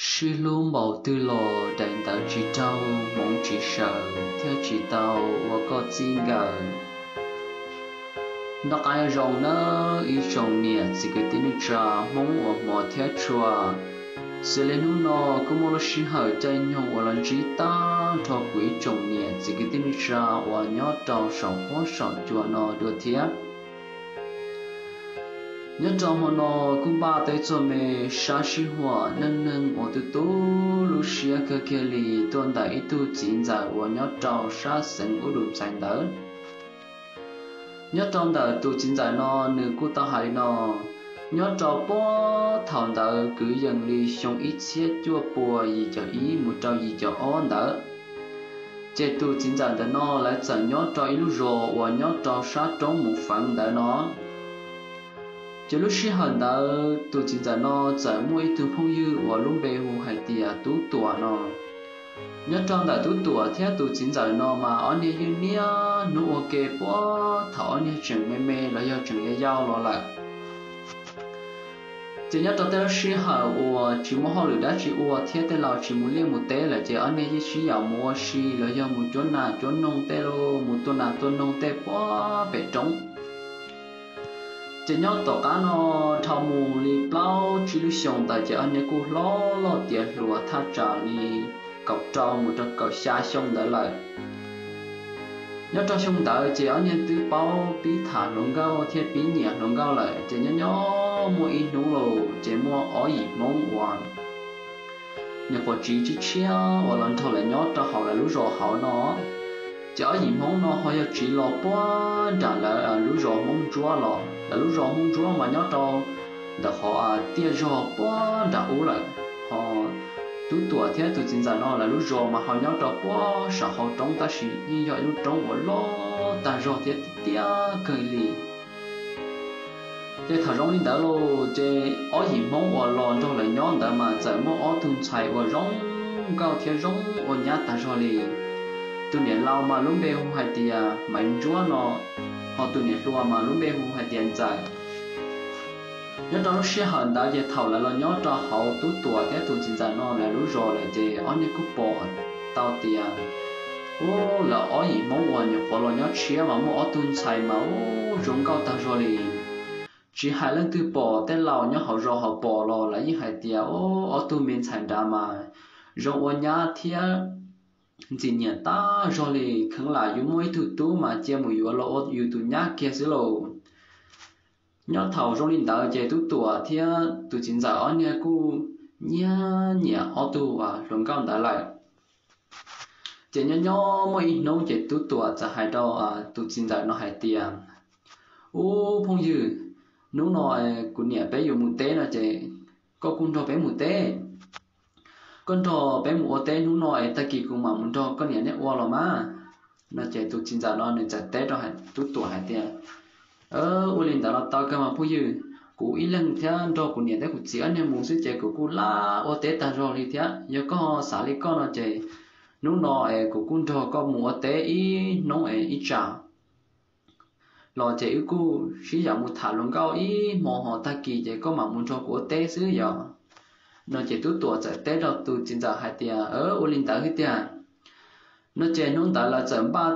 Sib hlub npaum twg los daim ntawv tsis raug, hmoov tsis sawm thiab tsis tau ua koj txij nkawm. Noj qab nyob zoo nawb ib tsoom niam txiv kwv tij neej tsa Hmoob uas hmov thiab tshua. Xws li hnub no kuj muaj lub sij hawm caij nyoog uas los ntsib tag nrho kuv ib tsoom niam txiv kwv tij neej tsa uas nyob rau saum huab saum cua no dua thiab. Nyob rau hmo no kuj npaj tau ib txoj me sab sij huam neej neeg uas tu tu lub siab kawg kiag li tuaj ntawm ib tug txiv ntxawm uas nyob rau sab xeev Ub Dum Ntxhais ntawd. Nyob rau ntawm tus txiv ntxawm no nws kuj tau hais li no, nyob rau puag thaum ntawd kwv yees li xyoo ib txhiab cuaj pua yim caum ib mus rau yim caum ob ntawd, ces tus txiv ntxawm ntawm no lawv txawm nyob rau ib lub zos uas nyob rau sab roob Mus Feev ntawd no. Ces lub sij hawm ntawd tus txiv ntxawm no txawm muaj ib tug phooj ywg uas lub npe hu hais tias Tub Tuam no. Nyob rau ntawm Tub Tuam thiab tus txiv ntxawm no mas ob niag yeej niaj hnub ua ke puag thaum ob niag tseem me me los yog tseem yau yau los lawm. Ces nyob rau tej lub sij hawm uas tsis muaj hauj lwm dab tsi ua thiab tej laus tsis mus liaj mus teb lawm ces ob niag yeej sib yaum mus ua si los yog mus cuab nas cuab noog tej los mus tua nas tua noog tej puag pem roob. Ces nyob tom qab no dhau mus li plaub tsib lub xyoos ntawd ces ob niag kuj hlob loj tiav hluas thaj tsam li kaum rau mus rau kaum xya xyoo ntawd lawm. Nyob rau xyoo ntawd ces ob niag twb paub pib tham hluas nkauj thiab pib nyiam hluas nkauj lawm ces nyob nyob muaj ib hnub los ces muaj ob yim Hmoob uas nyuam qhuav tsiv tshiab tshiab uas los nrog lawv nyob rau hauv lawv lub zos hauv no. Ces ob yim Hmoob no ho yog tsiv los puag nram lawv lub zos Hmoob Ntsuab los. Lawv lub zos Hmoob Ntsuab mas nyob rau ntawm qhov tiaj zog puag nram ub lawm. Ho Tub Tuam thiab tus txiv ntxawm no lawv lub zos mas ho nyob rau puag saum hauv roob tab sis yeej yog ib lub roob uas loj tag zog thiab tiaj kawg li. Ces thaum zoo li ntawd los ces ob yim Hmoob uas los nrog lawv nyob ntawd mas txawm muaj ob tug ntxhais uas zoo nkauj thiab zoo ua nyab tag zog li. Tus niam laus mas lub npe hu hais tias Maiv Ntsuab no, ho tus niam hluas mas lub npe hu hais tias Ntxawm. Nyob rau lub sij hawm ntawd ces thaum lawv los nyob rau hauv Tub Tuam thiab tus txiv ntxawm no lawv lub zos lawm ces ob niag kuj pom tau tias, u, lawv ob yim Hmoob uas nyuam qhuav los nyob tshiab mas muaj ob tug ntxhais mas u, zoo nkauj tag zog li. Tsis hais leej twg pom, tej laus nyob hauv zos hauv pom los lawv yeej hais tias, u, ob tug me ntxhais nrad mas zoo ua nyab thiab ntxim nyiam tag zog li, kheev lam yuav muaj ib tug tub mas cia mus yuav los ua yus tus nyab kiag xwb lauj. Nyob thaum zoo li ntawd ces Tub Tuam thiab tus txiv ntxawm ob niag kuj nyiam nyiam ob tug hluas nkauj ntawd lawm. Ces nyob nyob muaj ib hnub ces Tub Tuam txawm hais rau tus txiv ntxawm no hais tias, u, phooj ywg, hnub no kuv niam peb yuav mus teb no ces koj kuj nrog peb mus teb. Koj nrog peb mus ua teb hnub no es tag kis kuv mam mus nrog koj niam neb ua los mas. No ces tus txiv ntxawm no nws txawm teb rau Tub Tuam hais tias, ua li ntawd los tau kawg mas phooj ywg, kuv ib leeg thiab nrog kuv niam thiab kuv txiv ob niag mus xwb ces kuv kuj laj ua teb tag zog li thiab. Yog koj xav li koj no ces hnub no es kuv kuj nrog koj mus ua teb ib hnub es ib tsam los ces wb kuj sib yaum mus tham hluas nkauj ib hmo ho tag kis ces koj mam mus nrog kuv ua teb xwb yog. No ces Tub Tuam txawm teb rau tus txiv ntxawm hais tias, ua li ntawd xwb tiag. No ces hnub ntawd lawv txawm npaj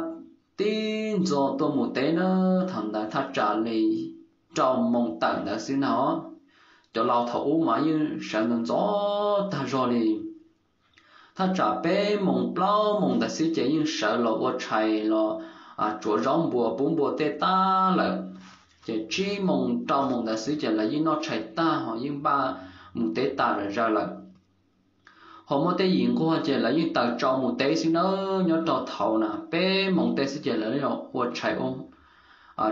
tib ntxo tuaj mus teb na. Thaum ntawd thaj tsam li rau moos tawm ntawd xwb na. Cov laus thaum ub mas yeej sawv ntxov ntxov tag zog li. Thaj tsam peb moos plaub moos ntawd xwb ces yeej sawv los ua tshais los tsuav zaub npua pub npua tej tag lawm. Ces tsib moos rau moos ntawd xwb ces lawv yeej noj tshais tag ho yeej npaj mus teb tas zom zaws lawm. Ho muaj tej yim nquag ces lawv yeej taws tsau mus teb xwb nawb. Nyob rau thaum na peb moos tej xwb ces lawv ua tshais,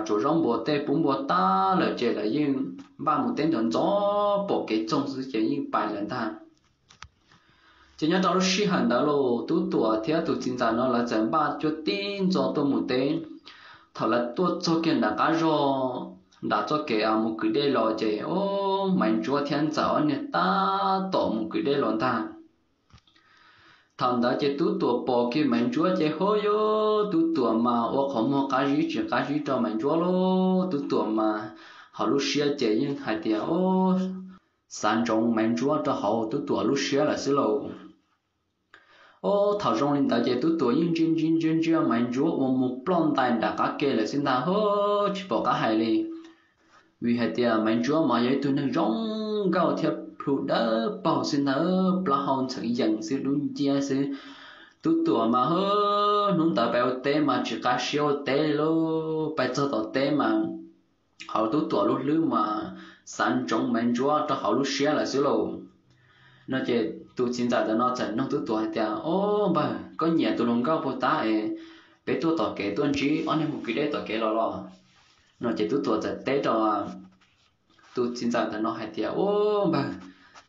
tsuav zaub npua tej pub npua tag lawm ces lawv yeej npaj mus teb ntxov ntxov pom kev txoog xwb ces yeej pais lawm ntag. Ces nyob rau lub sij hawm ntawd los Tub Tuam thiab tus txiv ntxawm no lawv txawm npaj cuab tib ntxo tuaj mus teb. Thaum lawv tuaj txog kiag nram qab zog, nram txoj kev mus kwv dej los ces, o, Maiv Ntsuab thiab Ntxawm ob niag tab tom mus kwv dej los ntag. Thaum ntawd ces Tub Tuam pom kiag Maiv Ntsuab ces, ho, yog Tub Tuam mas ua qhov muag qab zib tsis qab zib rau Maiv Ntsuab lauj. Tub Tuam mas hauv lub siab ces yeej hais tias, o, xav ntsoov Maiv Ntsuab rau hauv Tub Tuam lub siab lawm xwb lauj. Ob thaum zoo li ntawd ces Tub Tuam yeej ntsia ntsia ntsia ntsia Maiv Ntsuab uas mus ploj ntais nram qab ke lawm xwb ntag, tsis pom qab hais li. Vim hais tias Maiv Ntsuab mas yog ib tug neeg zoo nkauj thiab plhu dawb paug xwb ntag, plaub hau ntxheev yees xwb, dub nciab xwb. Tub Tuam mas hnub ntawd pais ua teb mas tsis qab siab ua teb li lauj, pais txog tom teb mas hauv Tub Tuam lub hlwb mas xav ntsoov Maiv Ntsuab rau hauv lub siab lawm xwb lauj. No ces tus txiv ntxawm ntawm no txawm nug Tub Tuam hais tias, Ob npawg, koj nyiam tus hluas nkauj puas tab es peb tuaj tom kev tuaj ntsib ob niag mus kwv dej tom kev los los? No ces Tub Tuam txawm teb rau tus txiv ntxawm ntawm no hais tias, Ob npawg,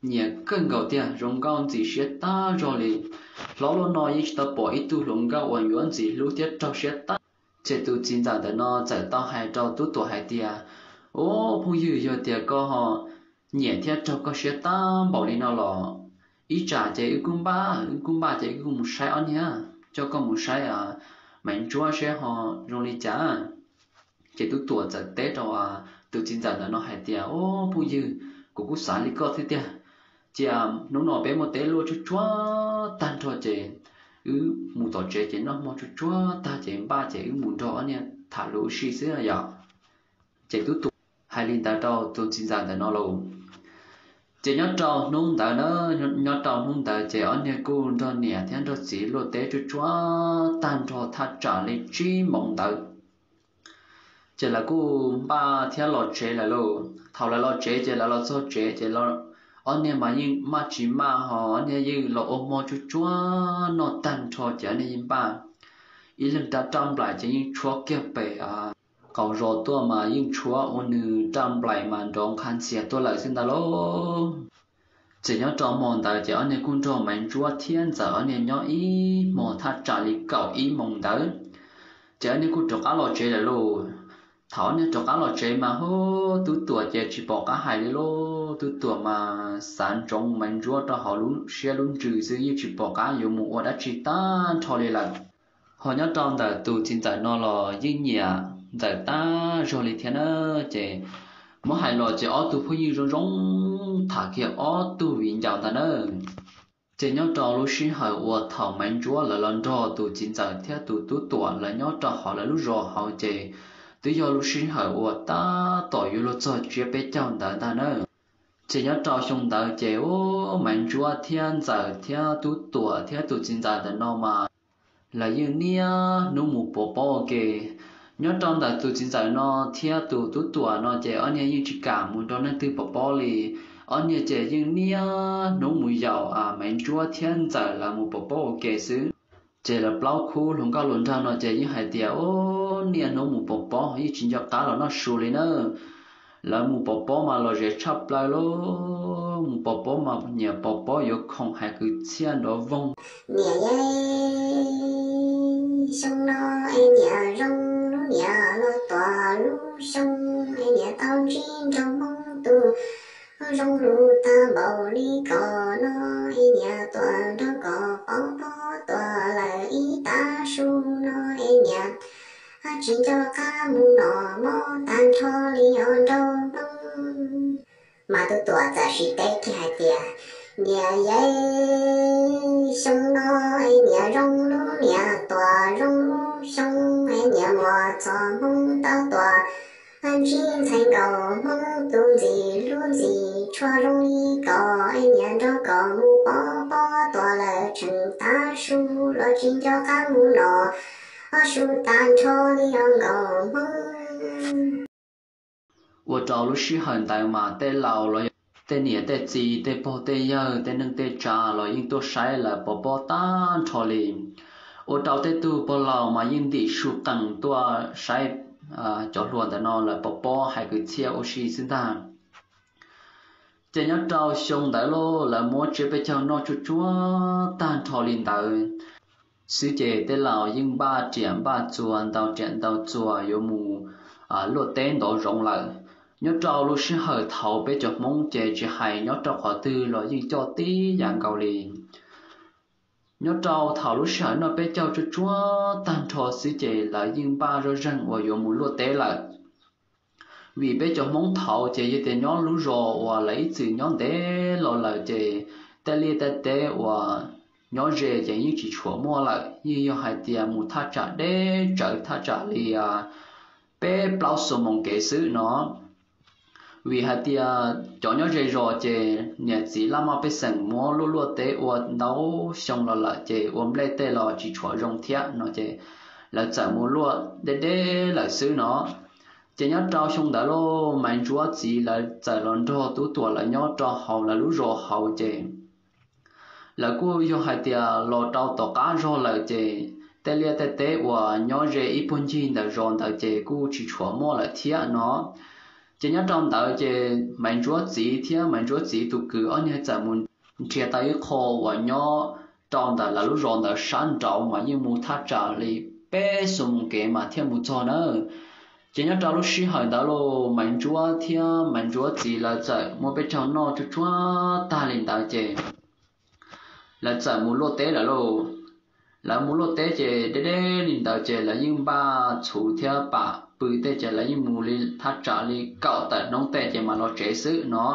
nyiam kawg nkaus tiag, zoo nkauj ntxim siab tag zog li. Hlob luaj no yeej tsis tau pom ib tug hluas nkauj uas yuav ntxim hlub thiab raug siab tag. Ces tus txiv ntxawm ntawm no txawm tau hais rau Tub Tuam hais tias, Ob phooj ywg, yog tias koj ho nyiam thiab raug koj siab tag npaum li no los ib tsam ces wb kuj npaj, wb kuj npaj ces wb kuj mus saib ob niag, coj koj mus saib Maiv Ntsuab seb ho zoo li cas. Ces Tub Tuam txawm teb rau tus txiv ntxawm ntawm no hais tias, Ob phooj ywg, kuv kuj xav li koj thiab tiag. Cia hnub no peb muaj teb luaj tsuag tsuag tag nrho ces wb mus tom tsev ces noj hmo tsuag tsuag tag ces npaj ces wb mus nrog ob niag tham lus ua si xwb yom. Ces Tub Tuam hais li ntawd rau tus txiv ntxawm ntawm no lauj. Ces nyob rau hnub ntawd na, nyob rau hnub ntawd ces ob niag kuj nrog niam thiab nrog txiv luaj teb tsuag tsuag tag nrho thaj tsam li tsib moos ntawd. Ces lawv kuj npaj thiab los tsev lawm lauj. Thaum lawv los tsev ces lawv los txog tsev ces ob niag mas yeej maj tsis maj ho ob niag yeej los ua hmo tsuag tsuag noj tag nrho ces ob niag yeej npaj. Ib leeg rab raj nplaim ces yeej tshuab kiag pem qaum zos tuaj mas yeej tshuab ua nws raj nplaim mas nrov nqha ntxias tuaj lawm xwb ntag lauj. Ces nyob rau hmo ntawd ces ob niag kuj nrog Maiv Ntsuab thiab Ntxawm ob niag nyob ib hmo thaj tsam li kaum ib moos ntawd, ces ob niag kuj rov qab los tsev lawm lauj. Thaum ob niag rov qab los tsev mas hub, Tub Tuam ces tsis pom qab hais li lauj. Tub Tuam mas xav ntsoov Maiv Ntsuab rau hauv lub siab lub ntsws xwb, yeej tsis pom qab yuav mus ua dab tsi tag nrho li lawm. Ho nyob rau ntawm tus txiv ntxawm no los yeej nyiam Ntxawm tag zog li thiab na. Ces muab hais los ces ob tug phooj ywg zoo zoo tham kiag ob tug viv ncaus ntag na. Ces nyob rau lub sij hawm uas thaum Maiv Ntsuab lawv los nrog tus txiv ntxawm thiab tus Tub Tuam lawv nyob rau hauv lawv lub zos hauv ces twb yog lub sij hawm uas tab tom yuav luag txog tsiab peb caug ntawd ntag na. Ces nyob rau xyoo ntawd ces ub, Maiv Ntsuab thiab Ntxawm thiab Tub Tuam thiab tus txiv ntxawm ntawm no mas lawv yeej niaj hnub mus pov pob ua ke. Nyob rau ntawm tus txiv ntxawm no thiab tus Tub Tuam no ces ob niag yeej tsis kam mus nrog leej twg pov pob li. Ob niag ces yeej niaj hnub mus yaum Maiv Ntsuab thiab Ntxawm lawv mus pov pob ua ke xwb. Ces lawv plaub khub hluas nkauj hluas nraug no ces yeej hais tias, ub, niaj hnub mus pov pob yeej tsis nco qab los noj su li na. Lawv mus pov pob mas los zem tshaj plaws lauj, mus pov pob mas nyiam pov pob yuav khoom hais kwv txhiaj nrov voog. Niam yeej xyoo no es niam zoo lub niam los tuam lub xyoo es niam tau ntsib nraug Hmoob tus zoo lus tag npaum li kom no es niam tuam nrog kom pov pob tuam lawm ib tav su no es niam tsis nco qab mus noj mov tag nrho li os nraug Hmoob. Mas Tub Tuam txawm sib teb kiag hais tias, niam yeej xyoo no es niam zoo lub niam tuam zoo lub xyoo es niam muaj txoj hmoo tau tuam ntsib ntxhais nkauj Hmoob tus ntxim hlub ntxim tshua zoo li kom es niam nrog kom mus pov pob tuam lawm tseem tav su los tsis nco qab mus noj su tag nrho li os nkauj Hmoob. Ua rau lub sij hawm ntawd mas tej laus los yog tej niam tej txiv tej pog tej yawg tej neej tej tsav los yeej tuaj saib lawv pov pob tag nrho li. Ua rau tej tug pog laus mas yeej ntim su qees tuaj saib cov hluas ntawm no lawv pov pob hais kwv txhiaj ua si xwb ntag. Ces nyob rau xyoo ntawd lauj, lawv muab tsiab peb caug noj tsuag tsuag tag nrho li ntawd xwb ces tej laus yeej npaj riam npaj txuas ntau riam ntau txuas yuav mus luaj teb ntov zoov lawm. Nyob rau lub sij hawm thaud peb cov Hmoob ces tsis hais nyob rau qhov twg los yeej coj tib yam nkaus li. Nyob rau thaum lub sij hawm noj peb caug tsuag tsuag tag nrho xwb ces lawv yeej npaj zoj zeeg uas yuav mus luaj teb lawm. Vim peb cov Hmoob thaud ces yog tias nyob lub zos uas lawv ib txwm nyob ntev los lawm ces tej liaj tej teb uas nyob ze ces yeej tsis tshua muaj lawm, yeej yog hais tias mus thaj tsam deb tsawv thaj tsam li peb plaub xuab moos kev xwb no. Vim hais tias cov nyob ze zos ces niam txiv laj maj pej xeem muab luaj luaj teb ua ntau xyoo los lawm ces ua nplej tej los tsis tshua zoo thiab no ces lawv txawm mus luaj deb deb lawm xwb no. Ces nyob rau xyoo ntawd lauj, Maiv Ntsuab txiv lawv txawm los nrog Tub Tuam lawv nyob rau hauv lawv lub zos hauv ces lawv kuj yog hais tias los rau tom qab zog lawm ces tej liaj tej teb uas nyob ze ib puag ncig ntawm zos ntawd ces kuj tsis tshua muaj lawm thiab no. Ces nyob rau ntawd ces Maiv Ntsuab txiv thiab Maiv Ntsuab txiv tus kwv ob niag txawm mus nrhiav tau ib qho uas nyob rau ntawm lawv lub zos ntawd sab nraud mas yeej mus thaj tsam li peb xuab moos kev mas thiaj mus txog nawb. Ces nyob rau lub sij hawm ntawd lauj, Maiv Ntsuab thiab Maiv Ntsuab txiv lawv txawm muab peb caug noj tsuj tsuag tag li ntawd ces lawv txawm mus luaj teb lawm lauj. Lawv mus luaj teb ces deb deb li ntawd ces lawv yeej npaj txhuv thiab pam pw tej ces lawv yeej mus li thaj tsam li kaum tawm hnub tej ces mam los tsev xwb no.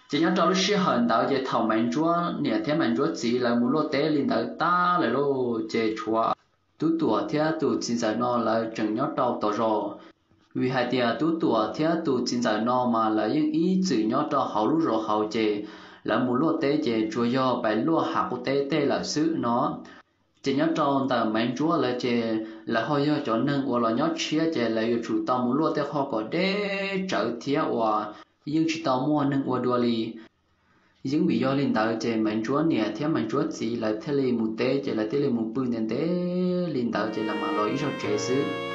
Ces nyob rau lub sij hawm ntawd ces thaum Maiv Ntsuab niam thiab Maiv Ntsuab txiv lawv mus luaj teb li ntawd tag lawm lauj, ces tshuav Tub Tuam thiab tus txiv ntxawm no lawv tseem nyob rau tom zos. Vim hais tias Tub Tuam thiab tus txiv ntxawm no mas lawv yeej ib txwm nyob rau hauv lub zos hauv ces lawv mus luaj teb ces tsuas yog pais luaj hav quav teb tej lawm xwb no. Ces nyob rau ntawm Maiv Ntsuab lawv ces lawv ho yog cov neeg uas los nyob tshiab ces lawv yuav tsum tau mus luaj tej qhov kom deb tsawv thiab uas yeej tsis tau muaj neeg ua dua li. Yeeb vim yog li ntawd ces Maiv Ntsuab niam thiab Maiv Ntsuab txiv lawv thiaj li mus teb ces lawv thiaj li mus pw ntev ntev li ntawd ces lawv mam los ib zaug tsev xwb.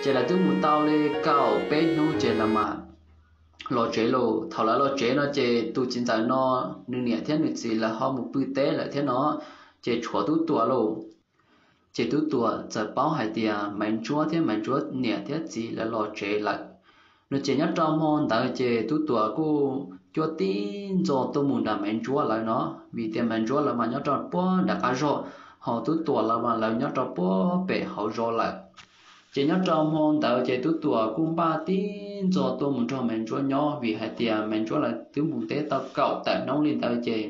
Ces lawv twb mus tau li kaum peb hnub ces lawv mam los tsev lauj. Thaum lawv los tsev no ces tus txiv ntxawm no nws niam thiab nws txiv lawv ho mus pw teb lawm thiab no, ces tshuav Tub Tuam lauj. Ces Tub Tuam txawm paub hais tias Maiv Ntsuab thiab Maiv Ntsuab niam thiab txiv lawv los tsev lawm no ces nyob rau hmo ntawd ces Tub Tuam kuj cuab tib ntxo tuaj mus nram Maiv Ntsuab lawv no, vim tias Maiv Ntsuab lawv mas nyob rau puag nram qab zog, ho Tub Tuam lawv mas lawv nyob rau puag pem hauv zos lawm. Ces nyob rau hmo ntawd ces Tub Tuam kuj npaj tib ntxo tuaj mus nrog Maiv Ntsuab nyob vim hais tias Maiv Ntsuab lawv twb mus teb tau kaum tawm hnub li ntawd ces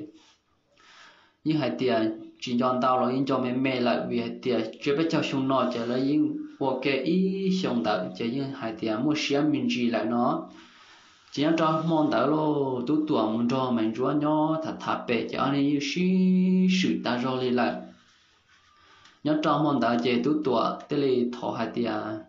yeej hais tias tsis nco ntau los yeej nco me me lawm vim hais tias tsiab peb caug xyoo no ces lawv yeej ua ke ib xyoo ntawd ces yeej hais tias muaj siab me ntsis lawm no. Ces nyob rau hmo ntawd lauj, Tub Tuam mus nrog Maiv Ntsuab nyob tham tham pem ces ob niag yeej sib swm tag zog li lawm. Nyob rau hmo ntawd ces Tub Tuam thiaj li thov hais tias,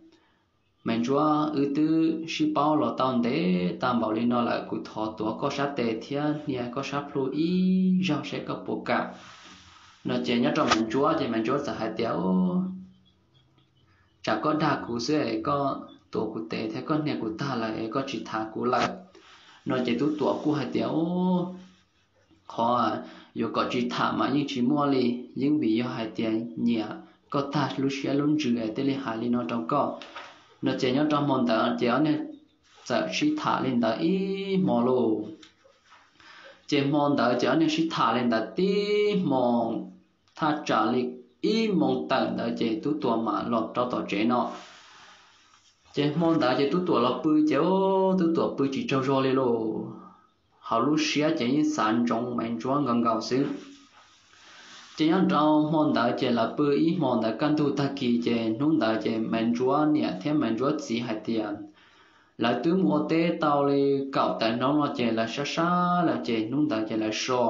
Maiv Ntsuab, wb twb sib paub los tau ntev tag npaum li no lawm, kuv thov tuav koj sab tes thiab hnia koj sab plhu ib zaug seb koj puas kam no ces nyob rau Maiv Ntsuab ces Maiv Ntsuab txawm hais tias, Tsam koj dag kuv xwb es koj tuav kuv tes thiab koj hnia kuv tag lawm es koj tsis tham kuv lawm no ces Tub Tuam kuj hais tias, Qhov yuav kom tsis tham mas yeej tsis muaj li, yeeb vim yog hais tias nyiam koj tag lub siab lub ntsws es thiaj li hais li no rau koj no ces nyob rau hmo ntawd ces ob niag txawm sib tham li ntawd ib hmo lauj. Ces hmo ntawd ces ob niag sib tham li ntawd tib hmo, thaj tsam li ib moos tawm ntawd ces Tub Tuam mam los rau tom tsev no. Ces hmo ntawd ces Tub Tuam los pw ces Tub Tuam pw tsis tsaug zog li lauj. Hauv lub siab ces yeej xav ntsoov Maiv Ntsuab nkaus nkaus xwb. Ces nyob rau hmo ntawd ces lawv pw ib hmo ntawd kaj ntug tag kis ces hnub ntawd ces Maiv Ntsuab niam thiab Maiv Ntsuab txiv hais tias lawv twb mus ua teb tau li kaum tawm hnub no ces lawv sab sab lawm ces hnub ntawd ces lawv so.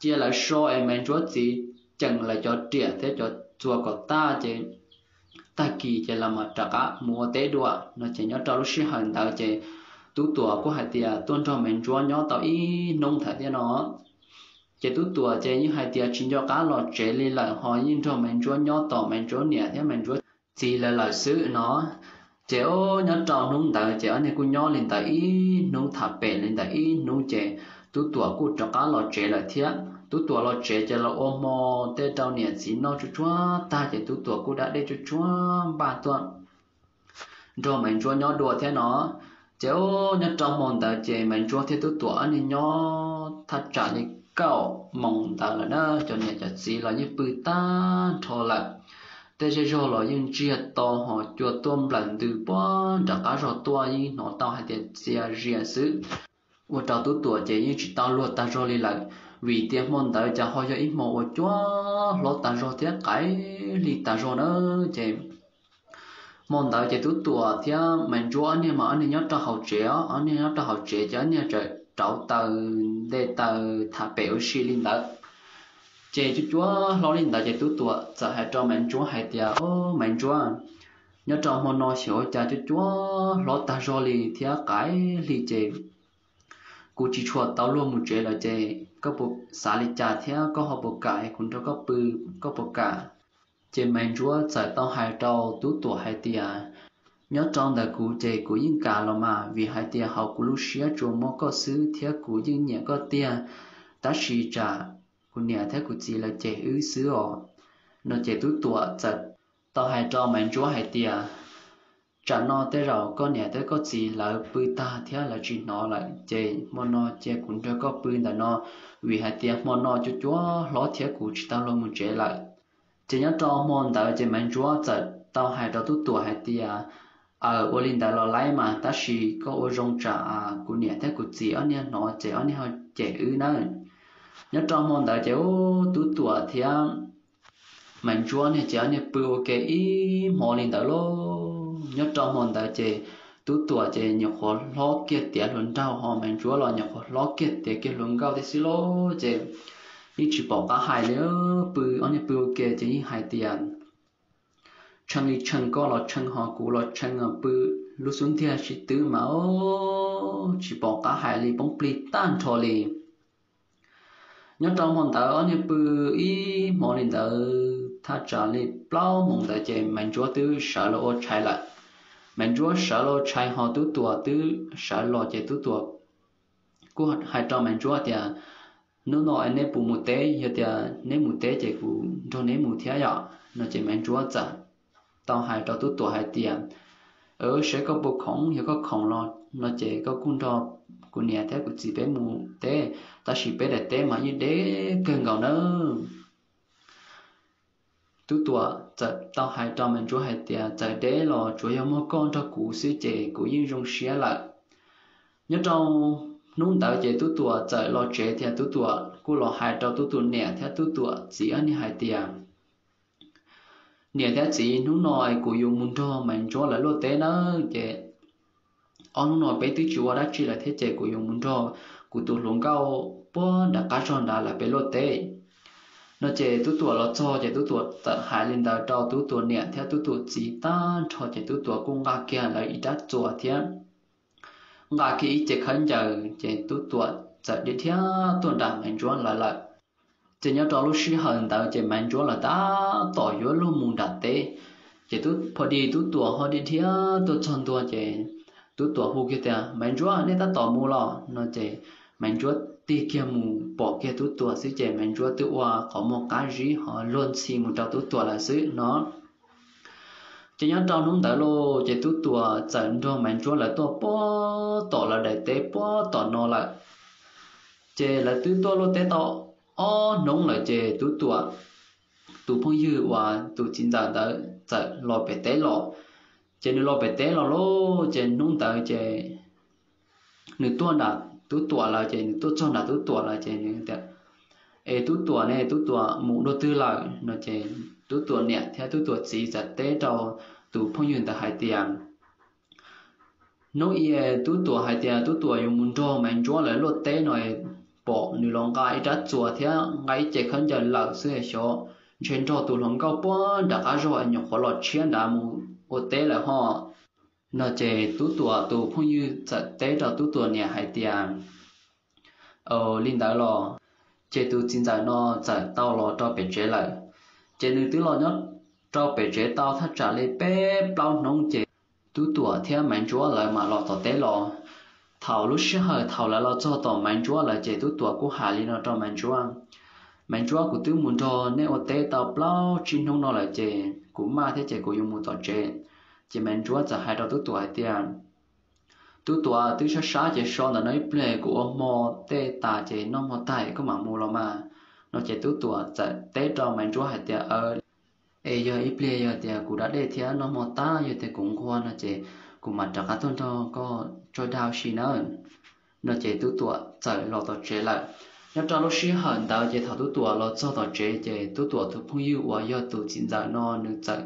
Cia lawv so es Maiv Ntsuab txiv ceem lawv cov riam thiab cov txuas kom tag ces tag kis ces lawv mam rov qab mus ua teb dua no ces nyob rau lub sij hawm ntawd ces Tub Tuam kuj hais tias tuaj nrog Maiv Ntsuab nyob tau ib hnub ntawd thiab no. Ces Tub Tuam ces yeej hais tias tsis nco qab los tsev li lawm, ho yeej nrog Maiv Ntsuab nyob tos Maiv Ntsuab niam thiab Maiv Ntsuab txiv lawv lawm xwb no. Ces o, nyob rau hnub ntawd ces ob niag kuj nyob li ntawd ib hnub, tham pem li ntawd ib hnub ces Tub Tuam kuj rov qab los tsev lawm thiab. Tub Tuam los tsev ces los ua hmo tej rau niam txiv noj tsuj tsuag tag ces Tub Tuam kuj da dej tsuj tsuag npaj tuaj nrog Maiv Ntsuab nyob dua thiab no. Ces o, nyob rau hmo ntawd ces Maiv Ntsuab thiab Tub Tuam ob niag nyob thaj tsam li kaum moos ntawd lawm na, cov niam cov txiv los yeej pw tag nrho lawm. Tej zej zog los yeej ntsiag to, ho cua tuaj nplawm ntws puag nram qab zog tuaj yeej hnov tau hais tias txias zias xwb. Ua rau Tub Tuam ces yeej tsis tau luag tag zog li lawm, vim tias hmo ntawd ces ho yog ib hmo uas cua hlob tag zog thiab qaim hli tag zog na. Ces hmo ntawd ces Tub Tuam thiab Maiv Ntsuab ob niag mas ob niag nyob rau hauv tsev os, ob niag nyob rau hauv tsev ces ob niag tseem rauv taws, nte taws, tham pem ua si li ntawd. Ces cua cua hlob li ntawd ces Tub Tuam txawm hais rau Maiv Ntsuab hais tias, O, Maiv Ntsuab, nyob rau hmo no xyov ua cas cua cua hlob tag zog li thiab qaim hli ces kuv tsis tshua tau luag mus tsev lawm ces koj puas xav li cas thiab koj ho puas kam es kuv nrog koj pw, koj puas kam? Ces Maiv Ntsuab txawm tau hais rau Tub Tuam hais tias, Nyob rau ntawm kuv ces kuv yeej kam los mas, vim hais tias hauv kuv lub siab tsuas muaj koj xwb thiab kuv yeej nyiam koj tiag, tab sis tsam kuv niam thiab kuv txiv lawv cem wb xwb os. No ces Tub Tuam txawm tau hais rau Maiv Ntsuab hais tias, Tsam no tej zaum koj niam thiab koj txiv lawv pw tag thiab lawv tsis hnov lawm ces hmo no cia kuv nrog koj pw ntawm no, vim hais tias hmo no cua cua hlob thiab kuv tsis tau luag mus tsev lawm. Ces nyob rau hmo ntawd ces Maiv Ntsuab txawm tau hais rau Tub Tuam hais tias, Aw, ua li ntawd los laib mas, tab sis koj ua zoo tsam kuv niam thiab kuv txiv ob niag hnov ces ob niag ho cem wb nawb. Nyob rau hmo ntawd ces ub, Tub Tuam thiab Maiv Ntsuab niag ces ob niag pw ua ke ib hmo li ntawd lauj. Nyob rau hmo ntawd ces Tub Tuam ces nyuam qhuav hlob kiag tiav hluas nraug, ho Maiv Ntsuab los nyuam qhuav hlob kiag tiav kiag hluas nkauj thiab xwb lauj. Ces yeej tsis pom qab hais li, pw ob niag pw ua ke ces yeej hais tias, Tshee li tshee, koj los tshee ho kuv los tshee, pw lub xub ntiag sib twb mas tsis pom qab hais li, poob plig tag nrho li. Nyob rau hmo ntawd ob niag pw ib hmo li ntawd, thaj tsam li plaub moos ntawd ces Maiv Ntsuab twb sawv los ua tshais lawm. Maiv Ntsuab sawv los ua tshais ho Tub Tuam twb sawv los ces Tub Tuam kuj hais rau Maiv Ntsuab tias, Hnub no es neb puas mus teb? Yog tias neb mus teb ces kuv nrog neb mus thiab yom. No ces Maiv Ntsuab txawm tau hais rau Tub Tuam hais tias, Saib koj puas khoom, yog koj khoom los no ces koj kuj nrog kuv niam thiab kuv txiv peb mus teb, tab sis peb daim teb mas yeej deb kawg nkaus nawb. Tub Tuam txawm tau hais rau Maiv Ntsuab hais tias, Txawm deb los tsuav yog muaj koj nrog kuv xwb ces kuv yeej zoo siab lawm. Nyob rau hnub ntawd ces Tub Tuam txawm los tsev thiab Tub Tuam kuj los hais rau Tub Tuam niam thiab Tub Tuam txiv ob niag hais tias, Niam thiab txiv, hnub no es kuv yuav mus nrog Maiv Ntsuab lawv luaj teb nawb. Ces ob hnub no peb twb tsis ua dab tsi lawm thiab ces kuv yuav mus nrog kuv tus hluas nkauj puag nram qab zog nrad lawv peb luaj teb. No ces Tub Tuam los txog ces Tub Tuam txawm hais li ntawd rau Tub Tuam niam thiab Tub Tuam txiv tag nrho ces Tub Tuam kuj nqa kiag lawv ib rab txuas thiab nqa kiag ib ce khaub ncaws ces Tub Tuam txawm dhia dhia tuaj nram Maiv Ntsuab lawv lawm. Ces nyob rau lub sij hawm ntawd ces Maiv Ntsuab lawv tab tom yuav luag mus nram teb, ces tub, pho di Tub Tuam ho dhia dhia tuaj txog ntua ces Tub Tuam hu kiag tias, Maiv Ntsuab, nej tab tom mus los? No ces Maiv Ntsuab tig kiag mus pom kiag Tub Tuam xwb ces Maiv Ntsuab twb ua qhov muag qab zib ho luag ntxhi mus rau Tub Tuam lawm xwb no. Ces nyob rau hnub ntawd lauj, ces Tub Tuam txawm nrog Maiv Ntsuab lawv tuaj puag tom lawv daim teb puag tom no lawm. Ces lawv twb tuaj luaj teb tau ob hnub lawm ces Tub Tuam tus phooj ywg uas tus txiv ntxawm ntawd txawm los pem teb los. Ces nws los pem teb los lauj, ces hnub ntawd ces nws tuaj nram Tub Tuam lawm, ces nws tuaj txog nram Tub Tuam lawm ces nws tias, Es Tub Tuam ne, Tub Tuam mus dua twg lawm? No ces Tub Tuam niam thiab Tub Tuam txiv txawm teb rau tus phooj ywg ntawd hais tias, Hnub i Tub Tuam hais tias Tub Tuam yuav mus nrog Maiv Ntsuab lawv luaj teb no, pom nws los nqa ib rab txuas thiab nqa ib ce khaub ncaws lawm xwb, xyov ntshe nrog tus hluas nkauj puag nram qab zog es nyuam qhuav los tshiab nrad mus ua teb lawm ho. No ces Tub Tuam tus phooj ywg txawm teb rau Tub Tuam niam hais tias, Aws, li ntawd los. Ces tus txiv ntxawm no txawm tau los rau pem tsev lawm. Ces nws twb los nyob rau pem tsev tau thaj tsam li peb plaub hnub ces Tub Tuam thiab Maiv Ntsuab lawv mam los tom teb los. Thaum lub sij hawm thaum lawv los txog tom Maiv Ntsuab lawm ces Tub Tuam kuj hais li no rau Maiv Ntsuab, Maiv Ntsuab, kuv twb mus nrog nej ua teb tau plaub tsib hnub no lawm ces kuv maj thiab ces kuv yuav mus tom tsev. Ces Maiv Ntsuab txawm hais rau Tub Tuam hais tias, Tub Tuam, twb sab sab ces so ntawm no ib pliag, kuv ua hmo tej tas ces noj hmo tag koj mam mus los mas. No ces Tub Tuam txawm teb rau Maiv Ntsuab hais tias, Aws, es yog ib pliag yog tias kuv da dej thiab noj hmo tag yog tias kuv nquag no ces kuv mam rov qab tuaj nrog koj tso dag ua si nawb. No ces Tub Tuam txawm los tom tsev lawm. Nyob rau lub sij hawm ntawd ces thaum Tub Tuam los txog tom tsev ces Tub Tuam tus phooj ywg uas yog tus txiv ntxawm no nws txawm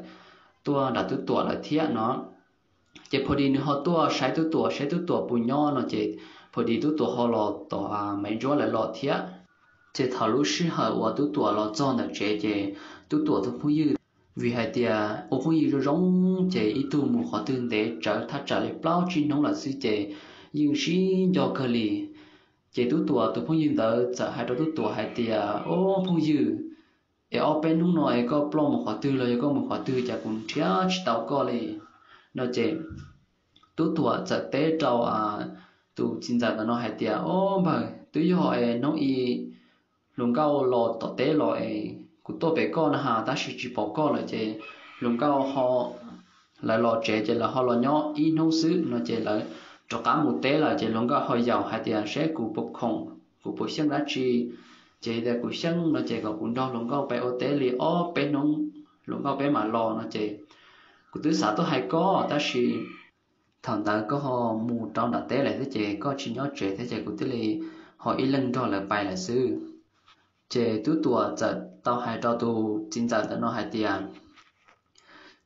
tuaj nram Tub Tuam lawm thiab no. Ces phaum dis nws ho tuaj saib Tub Tuam, saib Tub Tuam puas nyob no ces phaum dis Tub Tuam ho los tom Maiv Ntsuab lawv los thiab. Ces thaum lub sij hawm uas Tub Tuam los txog ntawm tsev ces Tub Tuam tus phooj ywg, vim hais tias ua phooj ywg zoo zoo ces ib tug mus qhov twg ntev tsawv thaj tsam li plaub tsib hnub lawm xwb ces yeej sib nco kawg li. Ces Tub Tuam tus phooj ywg ntawd txawm hais rau Tub Tuam hais tias, Ob phooj ywg, es ob peb hnub no es koj ploj mus qhov twg los yog koj mus qhov twg cas kuv nrhiav tsis tau koj li? No ces Tub Tuam txawm teb rau tus txiv ntxawm ntawm no hais tias, Ob npawg, twb yog es hnub i hluas nkauj los tom teb los es kuv tuaj pem koj na has tab sis tsis pom koj lawm ces hluas nkauj ho, lawv los tsev ces lawv ho los nyob ib hnub xwb no ces lawv rov qab mus teb lawm ces hluas nkauj ho yaum hais tias seb kuv puas khoom, kuv puas xyeej dab tsi. Ces tias kuv xyeej no ces kom kuv nrog hluas nkauj peb ua teb li ob peb hnub, hluas nkauj peb mam los no ces kuv twb xav tuaj hais koj tab sis thaum ntawd koj ho mus rau nram teb lawm thiab ces koj tsis nyob tsev thiab ces kuv thiaj li ho ib leeg nrog lawv pais lawm xwb. Ces Tub Tuam txawm tau hais rau tus txiv ntxawm ntawm no hais tias,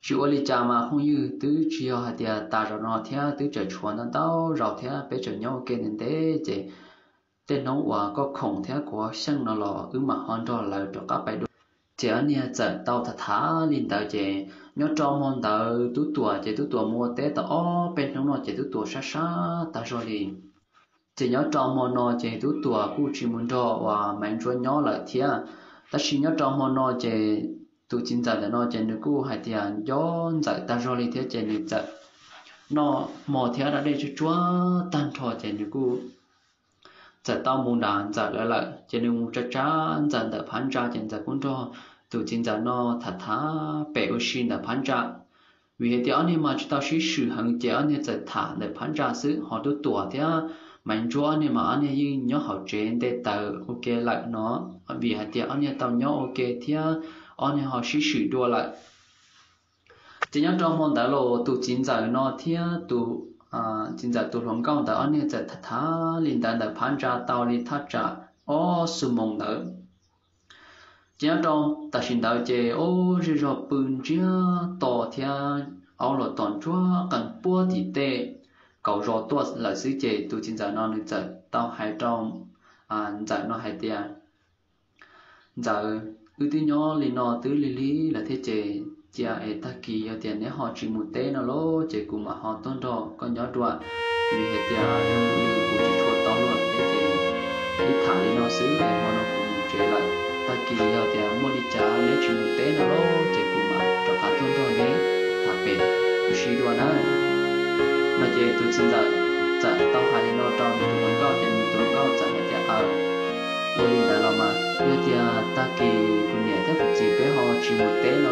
Tsis ua li cas mas phooj ywg, twb tsis yog hais tias tas zaum no thiab, twb tseem tshuav ntau ntau zaus thiab, peb tseem nyob ua ke ntev ntev ces tej hnub uas koj khoom thiab kuv xyeej no los wb mam ho nrog lawv rov qab pais dua. Ces ob niag txawm tau tham tham li ntawd ces nyob rau hmo ntawd Tub Tuam ces Tub Tuam mus ua teb tau ob peb hnub no ces Tub Tuam sab sab tag zog li. Ces nyob rau hmo no ces Tub Tuam kuj tsis mus nrog uas Maiv Ntsuab nyob lawm thiab. Tab sis nyob rau hmo no ces tus txiv ntxawm ntawm no ces nws kuj hais tias nco ntxawm tag zog li thiab ces nws txawm noj hmo thiab da dej tsuag tsuag tag nrho ces nws kuj txawm tau mus nram ntxawm lawv lawm. Ces nws mus tsa tsa ntxawm ntawm phab ntsa ces ntxawm kuj nrog tus txiv ntxawm no tham tham pem ua si ntawm phab ntsa. Vim hais tias ob niag mas tsis tau sib swm heev ces ob niag txawm tham ntawm phab ntsa xwb, ho Tub Tuam thiab Maiv Ntsuab ob niag mas ob niag yeej nyob hauv tsev nte taws ua ke lawm no, vim hais tias ob niag tau nyob ua ke thiab ob niag ho sib swm dua lawm. Ces nyob rau hmo ntawd los tus txiv ntxawm no thiab tus txiv ntxawm tus hluas nkauj ntawd ob niag txawm tham tham li ntawd ntawm phab ntsa tau li thaj tsam ob xuab moos ntawd. Ces nyob rau tam sim ntawd ces ub zej zog pw ntsiag to thiab, aub los tom ntsuag qees puag tim tej kaum zos tuaj lawm xwb ces tus txiv ntxawm no nws txawm tau hais rau ntxawm no hais tias, Ntxawm, wb twb nyob li no twb lig lig lawm thiab ces cia es tag kis yog tias neb ho tsis mus teb no lauj ces kuv mam ho tuaj nrog koj nyob dua, vim hais tias zoo li kuv tsis tshua tau luag lawm thiab ces wb tham li no xwb es hmo no kuv mus tsev lawm, tag kis yog tias muaj li cas neb tsis mus teb no lauj ces kuv mam rov qab tuaj nrog neb tham pem ua si dua na. No ces tus txiv ntxawm txawm tau hais li no rau nws tus hluas nkauj ces nws tus hluas nkauj txawm hais tias, Aws, ua li ntawd los mas yog tias tag kis kuv niam thiab kuv txiv peb ho tsis mus teb no